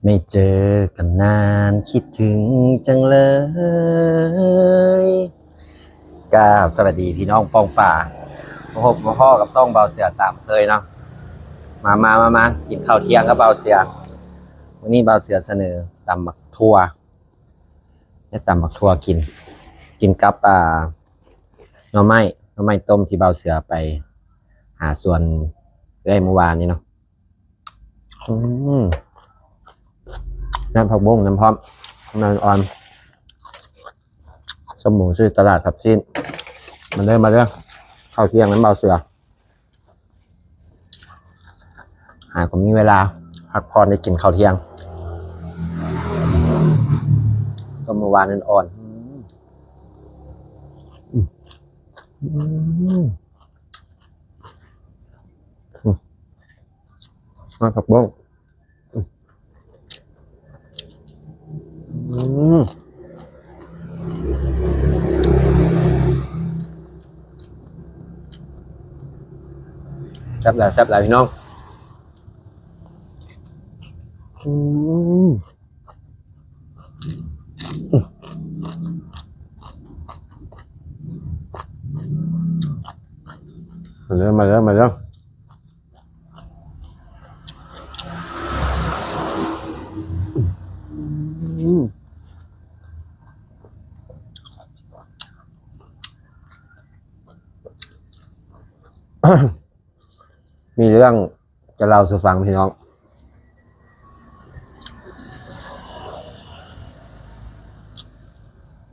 ไม่เจอกันนานคิดถึงจังเลย กราบสวัสดีพี่น้องป้องป่า มาพบมาพ้อกับช่องบ่าวเสือตามเคยเนาะ มามามามา กินข้าวเที่ยงกับบ่าวเสือ มื้อนี้บ่าวเสือเสนอตำบักถั่ว ได้ตำบักถั่วกิน กินกับ อ่า หน่อไม้ หน่อไม้ต้มที่บ่าวเสือไปหาสวนเอื้อยเมื่อวานนี้เนาะ อืม น้ำผักบุ้งนำพร้อม น้ำอ่อน ส้มหมูซื้อตลาดครับชิ้น มาเด้อ มาเด้อ ข้าวเที่ยงนำบ่าวเสือ หาก็มีเวลาพักผ่อนได้กินข้าวเที่ยง ต้มเมื่อวานอ่อนๆ อืม อืม อืม อืม น้ำผักบุ้ง อืม แซ่บหลาย แซ่บหลายพี่น้อง อืม มาเด้อ มาเด้อ มาเด้อ อืม มีเรื่องจะเล่าสู่ฟังพี่น้อง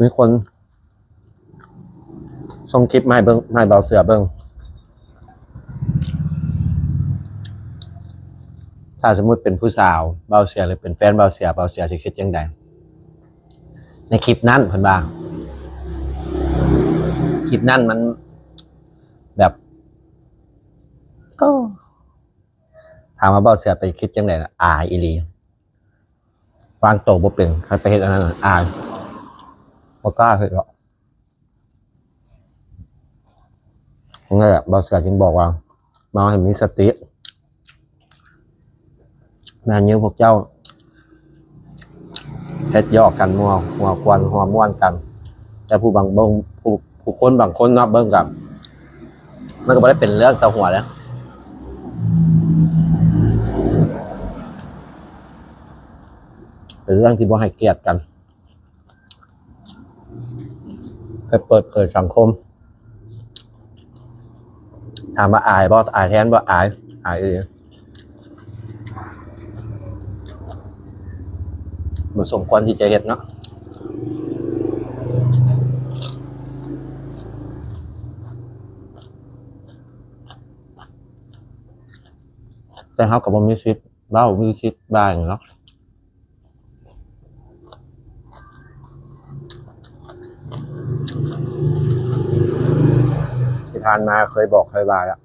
มีคน ส่งคลิปมาให้เบิ่ง มาให้บ่าวเสือเบิ่ง ถ้าสมมุติเป็นผู้สาว บ่าวเสือ หรือเป็นแฟนบ่าวเสือ บ่าวเสือสิคิดจั่งใด ในคลิปนั้นเพิ่นว่า คลิปนั้นมันแบบ โอ้ ถามว่าบ่าวเสือไปคิดจั่งใดล่ะ อายอีหลี วางโตบ่เป็น คันไปเฮ็ดอันนั้นน่ะ อาย บ่กล้าเฮ็ดดอก นั่นแหละ บ่าวเสือจึงบอกว่า เมาให้มีสติ แม่นอยู่ พวกเจ้าเฮ็ดหยอกกัน หัว หัวควน หัวม่วนกัน แต่ผู้บาง เบิ่ง ผู้ ผู้คนบางคนเนาะ เบิ่งก็ มันก็บ่ได้เป็นเรื่องตาหัวแล้ว เป็นเรื่องที่บ่ให้เกียรติกัน ไปเปิดเผยสังคม ถามว่าอายบ่ อายแท้บ่ อาย อายอีหลี บ่สมควรที่จะเฮ็ดเนาะ แต่เฮาก็บ่มีสิทธิ์เว้า มีสิทธิ์ว่าหยังเนาะ ที่ผ่านมาเคยบอกเคยว่าแล้ว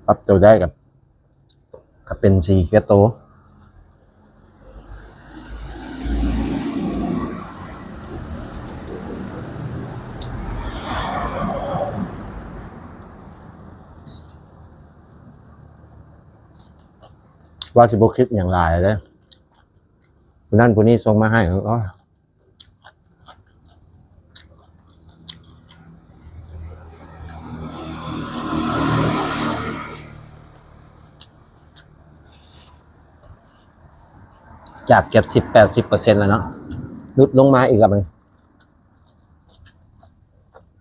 ปรับตัวได้กับ ก็เป็นสีแก่โต ว่าสิบ่คิดหยังหลายเด้ ผู้นั้นผู้นี้ส่งมาให้ โอ้ย จากเจ็ดสิบแปดสิบเปอร์เซ็นต์แล้วเนาะ หลุดลงมาอีกแล้วบัดนี้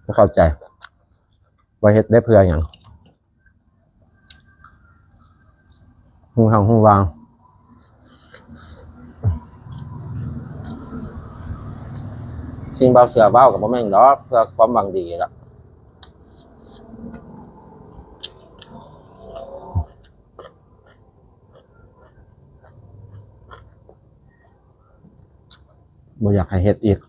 บ่เข้าใจ ว่าเฮ็ดได้เพื่อหยัง ฮู้เฮาฮู้ว่า สิ่งบ่าวเสือเว้าก็บ่แม่นดอก เพื่อความหวังดีล่ะ บ่อยากให้เฮ็ดอีก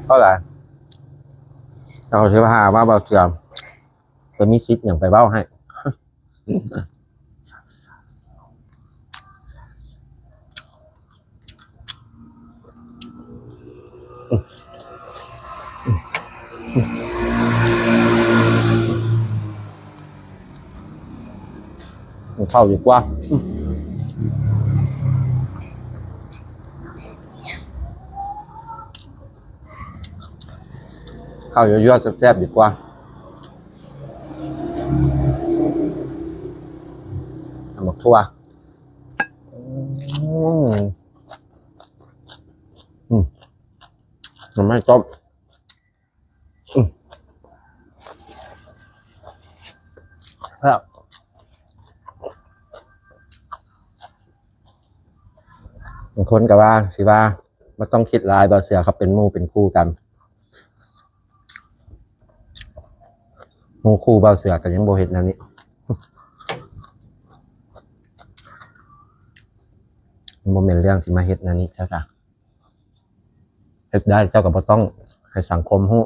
เท่าไหร่ เอาสิหาว่าบ่าวเสือไปมีสิทธิ์หยังไปเว้าให้ ກິນເຂົ້າດີກວ່າ ເຂົ້າຍົວໆ ແຊບໆ ດີກວ່າ ຕຳບັກຖົ່ວ ອືມ ອືມ ໜໍ່ໄມ້ຕົ້ມ ອືມ ແຊບ ບາງຄົນກໍວ່າ ຊິວ່າ ບໍ່ຕ້ອງຄິດຫຼາຍ ບ່າວເສືອເຂົາເປັນໝູ່ເປັນຄູ່ກັນ ໝູ່ຄູ່ບ່າວເສືອກໍຍັງບໍ່ເຮັດແນວນີ້ ມັນບໍ່ແມ່ນເລື່ອງຊິມາເຮັດແນວນີ້ ເຈົ້າກະເຮັດໄດ້ ເຈົ້າກໍບໍ່ຕ້ອງໃຫ້ສັງຄົມຮູ້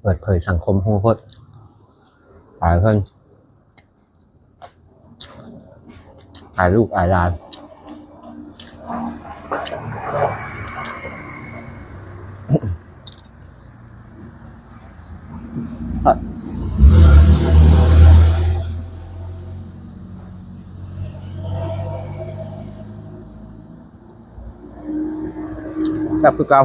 ເປີດເຜີຍສັງຄົມຮູ້ໂພດ ອາຍເພິ່ນ ອາຍລູກອາຍຫຼານ ແຊບຄືເກົ່າ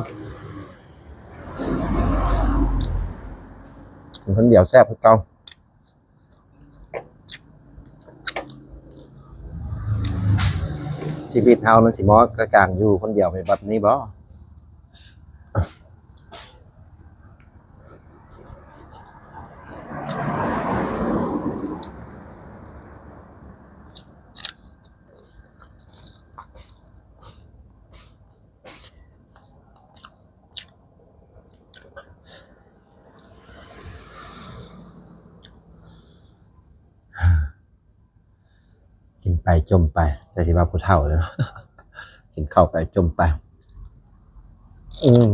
ກິນຄົນດຽວແຊບຄືເກົ່າ ຊີວິດເຮົາມັນຊິເໝາະກັບການຢູ່ຄົນດຽວແບບນີ້ບໍ? ກິນໄປຈົ່ມໄປ ແຕ່ຊິວ່າຜູ້ເຖົ້າເນາະ ກິນເຂົ້າໄປຈົ່ມໄປ ອືມ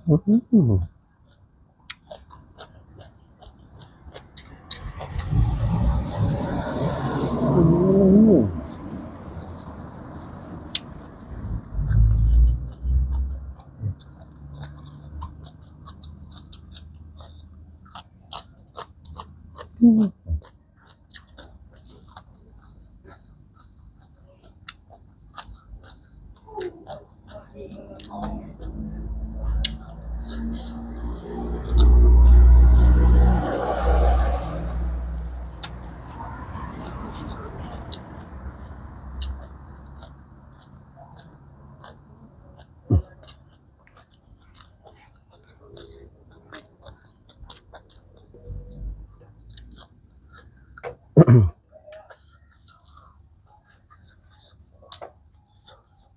ອືມ.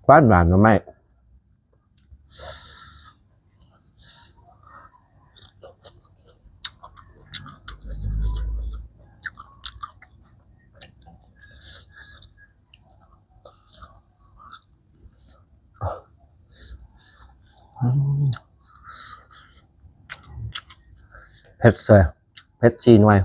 ຫວານໆ ໜໍ່ໄມ້. ເຜັດເຊີຍ ເຜັດສີ່ໜ່ວຍ.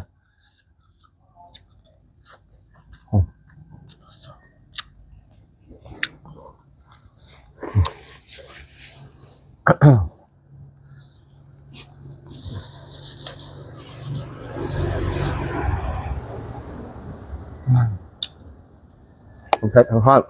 ທັງເຜັດທັງຮ້ອນ.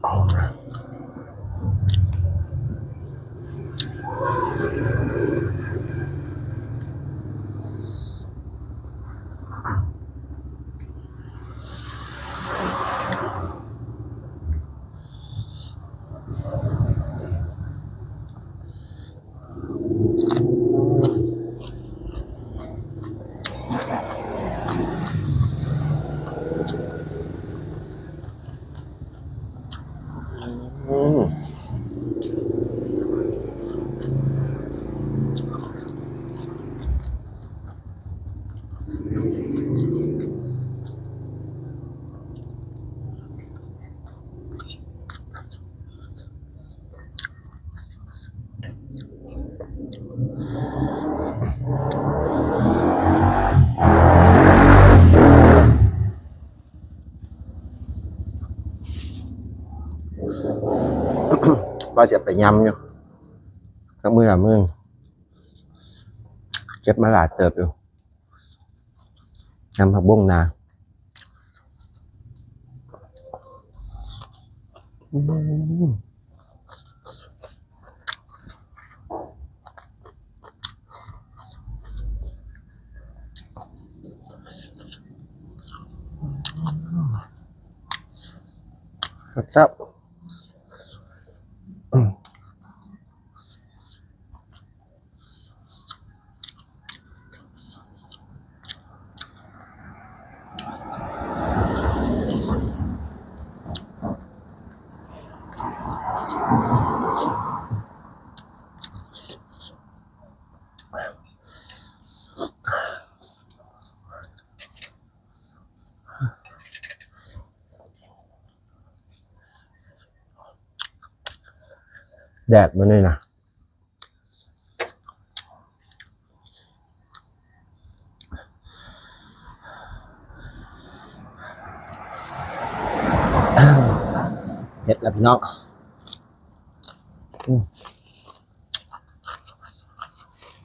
ອືມ. ວ່າຊິເອົາໄປຍຳຢູ່ ຈັກມື້ລະມື້ ເກັບມາຫຼາຍເຕີບຢູ່ ຍຳຜັກບົ້ງນາ. ອືມ ແຊບໆ. ແດດມື້ນີ້ນະ ເຮັດລະພີ່ນ້ອງ ອືມ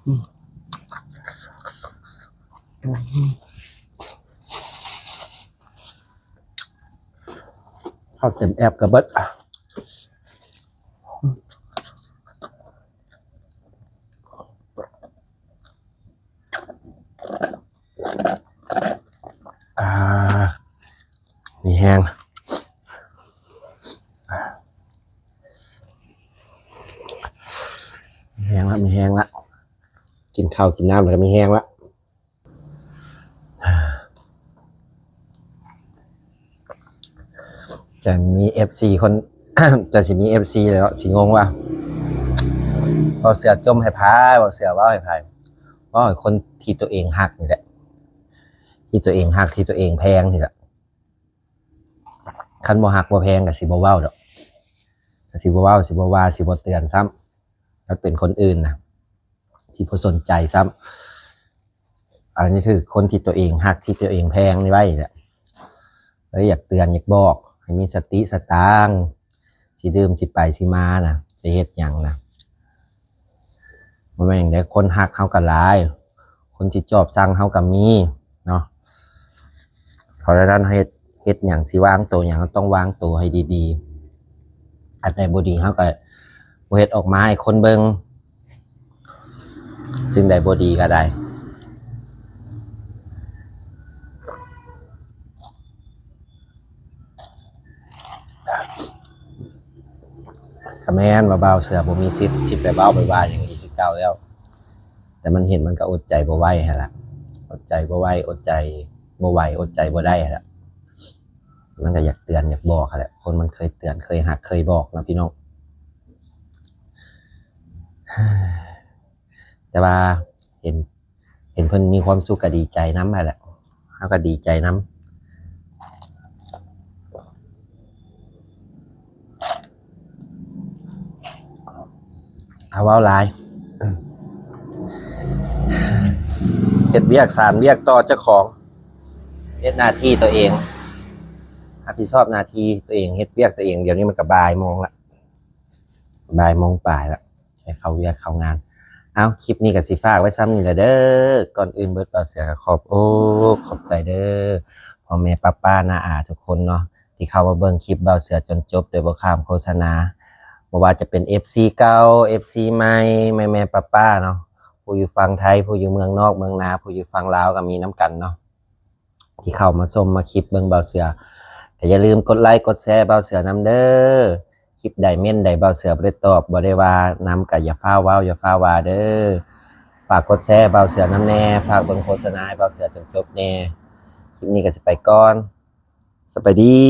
ອືມ ອືມ. ເຂົ້າເຕັມແອັບກະເບິດ ອ່າ ມີແຮງ ມີແຮງລະ ມີແຮງລະ ກິນເຂົ້າກິນນ້ຳລະກະມີແຮງລະ. ຈະມີເອັຟຊີຄົນ ຈະຊິມີເອັຟຊີແລ້ວຊິງົງວ່າ ເວົ້າເສືອຈົ່ມໃຫ້ໃຜ ເວົ້າເສືອເວົ້າໃຫ້ໃຜ ເວົ້າໃຫ້ຄົນທີ່ຕົວເອງຮັກນີ້ແຫຼະ ທີ່ຕົວເອງຮັກ ທີ່ຕົວເອງແພງນີ້ແຫຼະ. ຄັນບໍ່ຮັກບໍ່ແພງກະຊິບໍ່ເວົ້າດອກ ກະຊິບໍ່ເວົ້າ ຊິບໍ່ວ່າ ຊິບໍ່ເຕືອນຊ້ຳ ຄັນເປັນຄົນອື່ນນະ ຊິບໍ່ສົນໃຈຊ້ຳ. ອັນນີ້ຄືຄົນທີ່ຕົວເອງຮັກ ທີ່ຕົວເອງແພງນີ້ໄວ້ແຫຼະ ເລີຍຢາກເຕືອນຢາກບອກໃຫ້ມີສະຕິສະຕາງ ຊິດື່ມຊິໄປຊິມານະ ຊິເຮັດຫຍັງນະ ບໍ່ແມ່ນໃດ ຄົນຮັກເຮົາກະຫຼາຍ ຄົນຊິຈອບຊັງເຮົາກະມີເນາະ ເພາະສະນັ້ນເຮັດ ເຮັດຫຍັງຊິວາງໂຕຫຍັງ ເຮົາຕ້ອງວາງໂຕໃຫ້ດີໆ ອັນໃດບໍ່ດີເຮົາກະບໍ່ເຮັດອອກມາໃຫ້ຄົນເບິ່ງ ສິ່ງໃດບໍ່ດີກະໄດ້ ກະແມ່ນວ່າບ່າວເສືອບໍ່ມີສິດ ຊິໄປເວົ້າໄປວ່າຫຍັງອີກຄືເກົ່າແລ້ວ ແຕ່ມັນເຫັນມັນກະອົດໃຈບໍ່ໄຫວຫັ້ນລະ ອົດໃຈບໍ່ໄຫວ ອົດໃຈບໍ່ໄຫວ ອົດໃຈບໍ່ໄດ້ຫັ້ນລະ ມັນກະຢາກເຕືອນຢາກບອກຫັ້ນແຫຼະ ຄົນມັນເຄີຍເຕືອນເຄີຍຮັກເຄີຍບອກເນາະພີ່ນ້ອງ ແຕ່ວ່າເຫັນ ເຫັນເພິ່ນມີຄວາມສຸກກະດີໃຈນຳຫັ້ນແຫຼະ ເຮົາກະດີໃຈນຳ ເອົາເວົ້າຫຼາຍ ເຮັດວຽກສານວຽກຕໍ່ເຈົ້າຂອງ ເຮັດໜ້າທີ່ຕົວເອງ ຮັບຜິດຊອບໜ້າທີ່ຕົວເອງ ເຮັດວຽກຕົວເອງ ດຽວນີ້ມັນກະບ່າຍໂມງລະ ບ່າຍໂມງປາຍລະ ໃຫ້ເຂົ້າວຽກເຂົ້າງານ ເອົ້າ ຄລິບນີ້ກະຊິຝາກໄວ້ຊ່ຳນີ້ລະເດີ ກ່ອນອື່ນເບີດບ່າວເສືອກະຂອບອົກຂອບໃຈເດີ ພໍ່ແມ່ປ້າໆນ້າອາທຸກຄົນເນາະ ທີ່ເຂົ້າມາເບິ່ງຄລິບບ່າວເສືອຈົນຈົບໂດຍບໍ່ຂ້າມໂຄສະນາ ບໍ່ວ່າຈະເປັນເອັຟຊີເກົ່າ ເອັຟຊີໃໝ່ ແມ່ໆປ້າໆເນາະ ຜູ້ຢູ່ຝັ່ງໄທ ຜູ້ຢູ່ເມືອງນອກເມືອງນາ ຜູ້ຢູ່ຝັ່ງລາວກະມີນຳກັນເນາະ ທີ່ເຂົ້າມາຊົມມາຄລິບເບິ່ງບ່າວເສືອ ກະຢ່າລືມກົດໄລ້ກົດແຊບ່າວເສືອນຳເດີ ຄລິບໃດເມັ້ນໃດບ່າວເສືອບໍ່ໄດ້ຕອບ ບໍ່ໄດ້ວ່ານຳ ກະຢ່າຟ້າວເວົ້າ ຢ່າຟ້າວວ່າເດີ ຝາກກົດແຊບ່າວເສືອນຳແນ່ ຝາກເບິ່ງໂຄສະນາໃຫ້ບ່າວເສືອຈົນຈົບແນ່ ຄລິບນີ້ກະຊິໄປກ່ອນ ສະບາຍດີ.